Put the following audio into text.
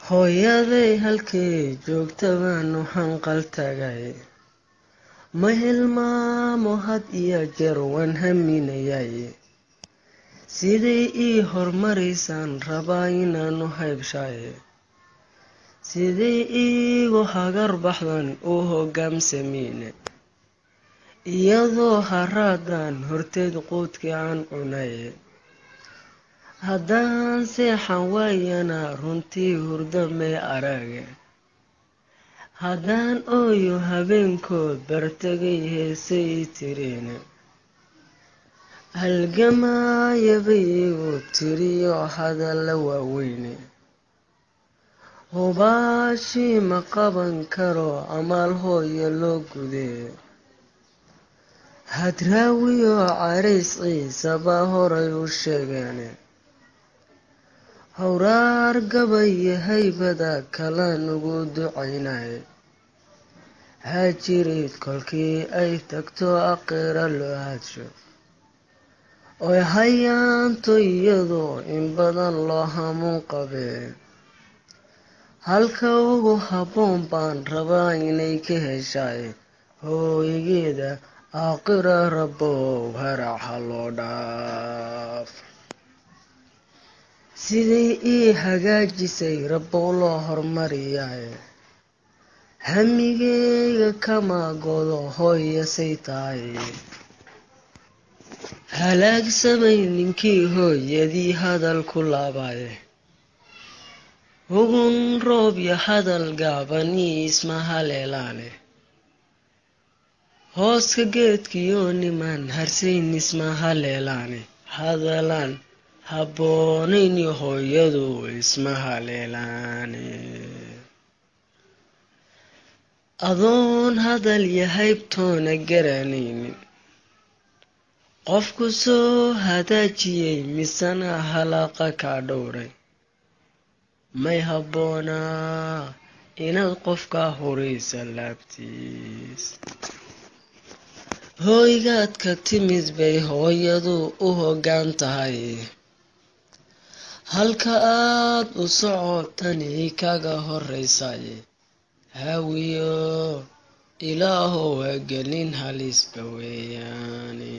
Hooyaday halkay joogta baanu hanqal tagay. Ma hilmaamo had iyo jeer waan haminayay. Siday ii hormaraysaan rabaa inaanu haybshay. Siday iigu hagar baxdan u hoggaamsamiine. Iyadoo haraadan horteed quudkii aan cunay. Haddaan seexan waayana runtii hurdo may arag. Haddaan ooyo habeenkood bartagay heesay tireen. Halgamaaya bay igu tiriyo hadalla waaweyne. Hubaashii ma qaban karo amaal hooyo loo gudee. Hadraawiyo carays ciise baa horay u sheegeen. Hawraar gabay haybada kala nugu ducaynay. Haajirid kolkii ay tagto aakhira loo haadsho. Oy hayaanto iyadoo in badan loo hamuun qabee. Halka ugu habboon baan rabaa inay ka heshay. Hooygeeda aakhira Rabbow harac ha loo dhaaf. Siday ii hagaajisay Rabbow loo hormariyay. Hamigeyga kama godo hooyasay tahay. Halaagsamay ninkii hooyadii hadal ku laabay. Hugun roob iyo hadal gaaban isma haleelaane. Hooska geedkiyo niman harsayn isma haleelaane. Hadalaan habboonayn hooyadu isma haleelaane. Adoon hadal iyo haybtoona garanaynin. Qofku soo hadaajiyey misana halaaqa kaa dhowray. May habboonaa inaad qofka huraysa laabtiis. Hooygaad ka timid bay hooyadu u hoggaan tahay. Halka aad u socotani kaga horraysay. Hawiyo ilaahow ha gelin halisba weeyaane.